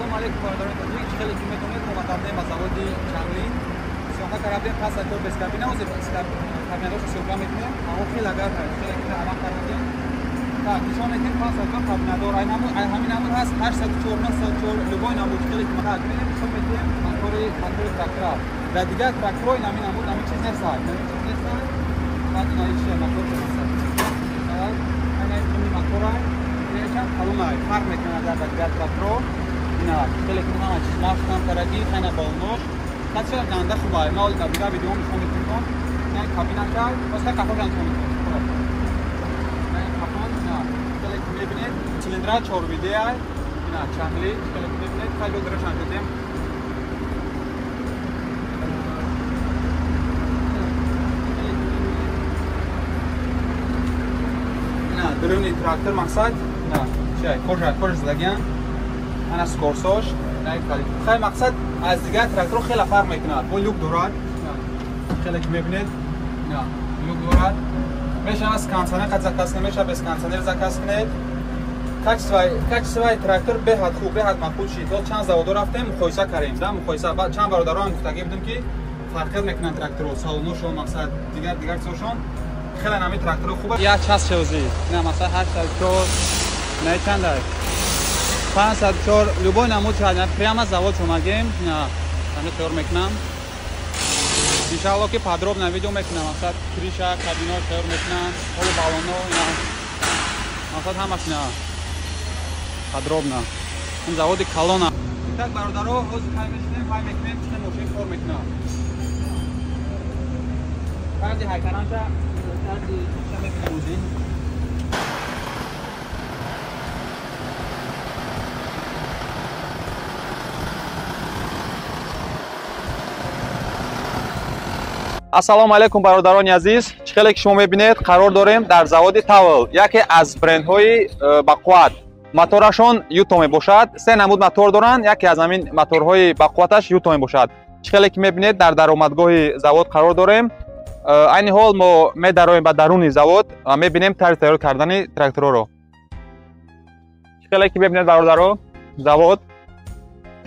Ассалому алайкум бародарони тоҷик. Хеле ки медонед, мо омадем ба заводи Чанглин. Съёмка кардем, пас аз без кабина, ози кабинадошо съёмка мекунем. Ҳаво хеле гарм аст, хеле ки амал кардем. Так, нишон медиҳем 504 кабинадор. Ай намуд, ай ҳамин намуд ҳаст 804, 904, любой намуд хеле ки так, мебинем, нишон медиҳем мотори трактора. Дар дигар тракторҳои ҳамин намуд ҳамин чиз нест, ҳамин чиз нест. Баъд ина ичи мотор нест. Ай ин мотора, ин чанд калон ай, фарқ мекунад дар дигар тракторҳо. Ина хеле ки ҳама чиз мафтам караги, хайна балонош. Кача ганда хуб ай. Ма оли дар дигар видео нишон медиҳем. Ина кабинаша, боз хай қафо нишон медиҳем. Ина қафо, ина хеле ки мебинед, цилиндра 4 виде ай. Ина Чангли, хеле ки мебинед, хай бо дарашан дидем. Ина дуруни трактор мақсад, ина чай, кожа задагиан. Ана скорсош, хай мақсад аз дигар тракторҳо хеле фарқ мекунад. Бо люк дорад, хеле ки мебинед, люк дорад. Мешавад с кондиционер қад заказ кунед, мешавад без кондиционер заказ кунед. Качествои трактор беҳад хуб, беҳад маъқул шид. То чанд заводо рафтем, муқоиса кардем, да, муқоиса. Баъд чанд бародаро ҳам гуфтагӣ будем, ки фарқият мекунанд тракторҳо, салоношон, мақсад дигар чизошон. Хеле ҳамин тракторҳо хуб. Як час шавзи. Ина масалан 804, на чанд аст? 504, любой намуд шад, прямо завод шомагем, ҳамин тайёр мекунам. Иншаалло ки подробно видео мекунам, мақсад криша, кабино тайёр мекунам, ҳоло баллоно, ина мақсад ҳамаш ина подробно. Ин заводи калона. Итак бародаро, ҳозир пай мешинем, пай мекунем, чӣ мошин кор мекунам. Тарзи ҳайкаранша, тарзи чӣ мекунем ӯзи. Ассалому алайкум бародарони азиз. Чӣ хеле ки шумо мебинед, қарор дорем дар заводи Тавл, яке аз брендҳои бақувват. Моторашон Юто мебошад. Се намуд мотор доранд, яке аз ҳамин моторҳои бақувваташ Юто мебошад. Чӣ хеле ки мебинед, дар даромадгоҳи завод қарор дорем. Айни ҳол мо медароем ба даруни завод ва мебинем тарзи тайёр кардани тракторҳоро. Чӣ хеле ки мебинед бародаро, завод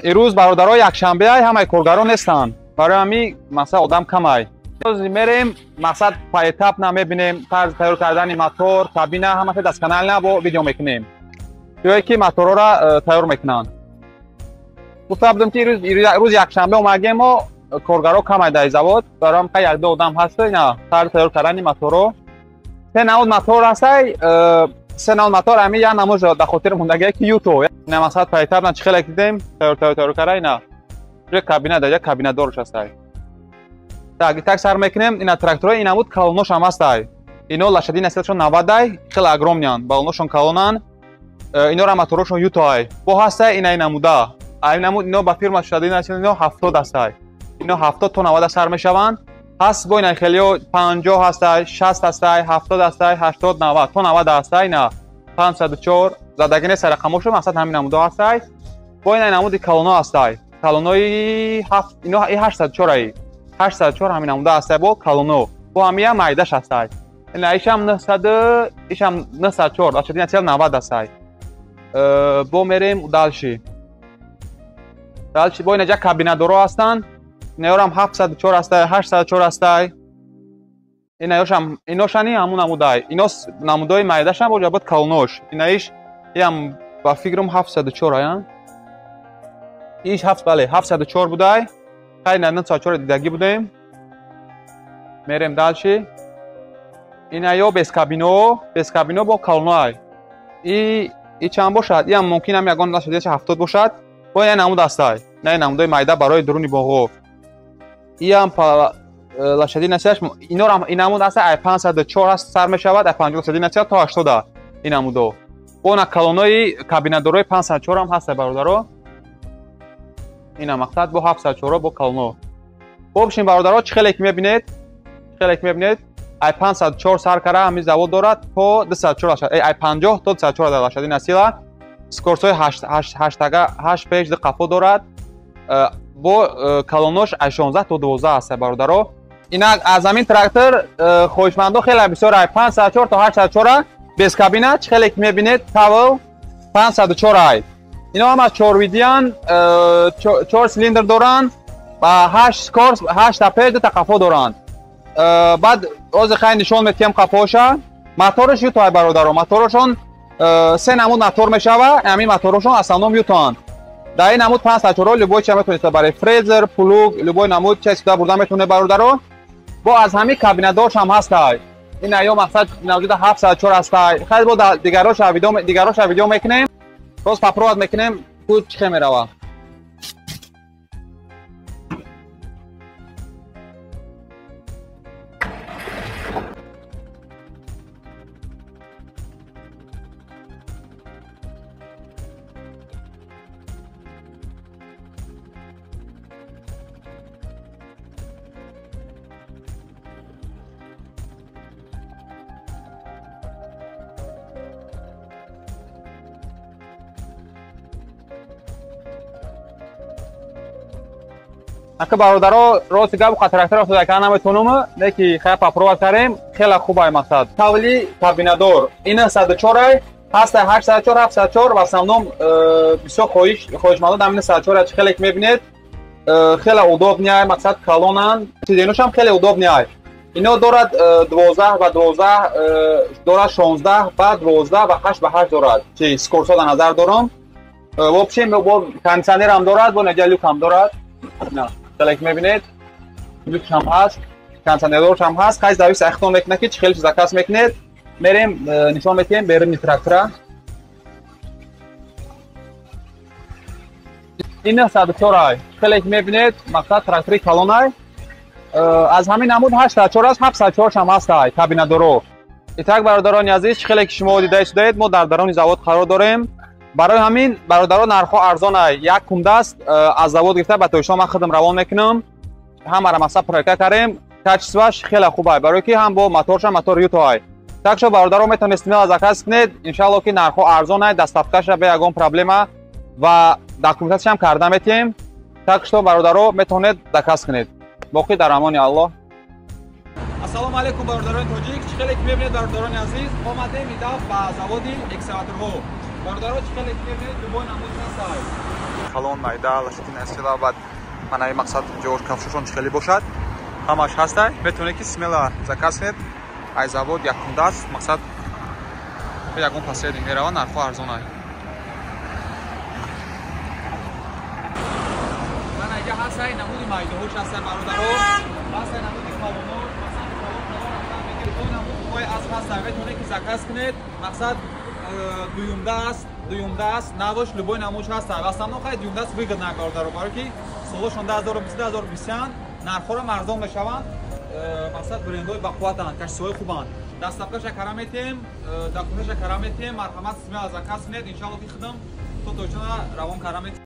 имрӯз бародаро якшанбе, ҳамаи коргарон нестанд. Барои ҳамин масалан одам камай. Мерем мақсад поэтапно мебинем тарзи тайёр кардани мотор, кабина, ҳамаша досконально бо видео мекунем. Ҷое ки моторҳоро тайёр мекунанд. Гуфта будем ки рӯзи якшанбе омадем, мо коргарҳо камай дар завод, барои ҳам як ду одам ҳаст. Ина тарзи тайёр кардани моторҳо. Се намуд мотор ҳастай, се намуд мотор, ҳамин як намуд дар хотир мондагие ки Юто. Ина мақсад поэтапно чӣ хеле дидем, тайёр карда, ина ҷои кабина, дар ҷои кабинадорш ҳастай. Так, так сар мекунем, ина тракторҳои ин намуд калонош ҳам ҳастай. Ино лошадиная силашон 90 ай, хеле огромныянд, балоношон калонанд. Инора моторошон Юто ай. Бо ҳастай ина ин намуда. Ай намуд ино ба фирма лошадиная сила ино 70 ҳастай. Ино 70 то 90 сар мешаванд. Ҳаст бо ина хелио 50 ҳастай, 60 ҳастай, 70 ҳастай, 80, 90 то 90 ҳастай. Ина 504 задагӣ нест рақамошон, мақсад ҳамин намудо ҳастай. Бо ина намуди калоно ҳастай. Калонои 7 ино 804 ай. 804 ҳамин намуда ҳастай бо калоно. Бо ҳамия майдаш ҳастай. Ина ишам 900, ишам 904, лошадиная сила 90 ҳастай. Бо мерем дальше. Дальше бо инаҷа кабинадоро ҳастанд. Инаёрам 704 ҳастай, 804 ҳастай. Инаёшам иношани ҳамун намудай. Ино намудои майдашам бо ҷабот калонош. Инаиш иам ба фикрам 704 ая. Иш 7 бале, 704 будай. Хай на 904 дидагӣ будем. Мерем дальше. Инаё без кабино, без кабино бо калоно ай. И чанд бошад? Иам мумкин ҳам ягон лошадиаш 70 бошад. Бо ина намуд ҳастай. Ина намудои майда барои дуруни боғҳо. Иам лошадиная силаш инорам ин намуд ҳастай, ай 504 ҳаст сар мешавад, ай 50 лошадиная сила то 80 ин намудо. Бо на калонои кабинадорои 504 ҳам ҳастай бародаро. Ина мақсад бо 704 бо калоно. Бобшин бародаро, чӣ хеле ки мебинед, хеле ки мебинед, ай 504 сар кара ҳамин завод дорад то 204 лошад, ай 50 то 204 лошадиная сила. Скорсҳои 8 8 пеш ду қафо дорад. Бо калонош ай 16 то 12 ҳаст бародаро. Ина аз ҳамин трактор хоҳишмандо хеле бисёр ай 504 то 804 без кабина, чӣ хеле ки мебинед, Тавл 504 ай. Ино ҳам аз чорвидиян, 4 силиндр доранд ва 8 скорс, 8 та пеш, 2 та қафо доранд. Баъд ҳозир хай нишон метиҳам қафоша. Мотораш Юто бародаро, моторашон се намуд мотор мешава, ҳамин моторашон асалном Ютоанд. Дар ин намуд 504 любой чиз метавонед барои фрезер, плуг, любой намуд чиз истифода бурда метавонед бародаро. Бо аз ҳамин кабинадорш ҳам ҳастай. Ин ё мақсад навҷуда 704 ҳастай. Хай бо дигароша видео мекунем. Боз попробовать мекунем, ку чӣ хел мерава. Ака бародаро, рости гап трактора худо наметонум, неки хай попробовать кардем, хеле хуб ай мақсад. Тавли кабинадор ина 104 ҳаста, 804, 704 в основном бисёр хоҳишмандон ҳамин 104 чи хеле ки мебинед, хеле удобный ай, мақсад калонанд, сиденошам хеле удобный ай. Ино дорад 12 ба 12, дорад 16 ба 12 ва 8 ба 8 дорад. Чи скорсо дар назар дорам. В общем, бо кондиционер ҳам дорад, бо наҷа люк ҳам дорад. На, хеле ки мебинед, люк ҳам ҳаст, кондиционерш ҳам ҳаст. Хай завис ахтон мекунад ки чӣ хеле заказ мекунед. Мерем нишон метиҳем беруни трактора. Ин 104 ай. Хеле ки мебинед, мақсад трактори калон ай. Аз ҳамин намуд 804 аст, 704 ҳам ҳаст ай кабинадоро. Итак бародарони азиз, чӣ хеле ки шумо дида шудаед, мо дар даруни завод қарор дорем. Барои ҳамин бародаро нархҳо арзон ай. Як кумдаст аз завод гирифта ба Тоҷикистон ман худам равон мекунам. Ҳамаро мақсад проверка кардем, качествоаш хеле хуб ай, барои ки ҳам бо моторша мотор Юто ай. Так шо бародаро метавонед смело заказ кунед, иншаалло ки нархҳо арзон ай, доставкаша бе ягон проблема ва документатсияам карда метиҳем. Так шо бародаро метавонед заказ кунед. Боқӣ дар амони Аллоҳ. Ассалому алайкум бародарони тоҷик, чӣ хеле ки мебинед бародарони азиз, омадем идаф ба заводи экскаваторҳо. Бародаро чӣ хеле ки мебинед, любой намуд ҳастай. Калон майда, лошадиная сила, баъд манаи мақсад ҷош кафшошон чӣ хеле бошад, ҳамаш ҳастай. Метавонед ки смело заказ кунед. Ай завод якумдаст, мақсад ягон посредник мерава, нархҳо арзон ай. Мана иҷа ҳастай намуди майдаҳош ҳастай бародаро, ҳастай намуди калонош, масалан калон калон рафтан мегиред, намуди асп ҳастай. Метавонед ки заказ кунед, мақсад дуюмдаст, навош любой намуд ҳастай. В основном хай дуюмдаст выгодно бародаро, барои ки солҳошон 2020, 2020 нархҳоро арзон мешаванд. Мақсад брендҳои бақувватанд, качествои хубанд. Доставкаша кара метиҳем, документаша кара метиҳем. Марҳамат смело заказ кунед, иншаалло ки худам то Тоҷикистона равон кара метиҳем.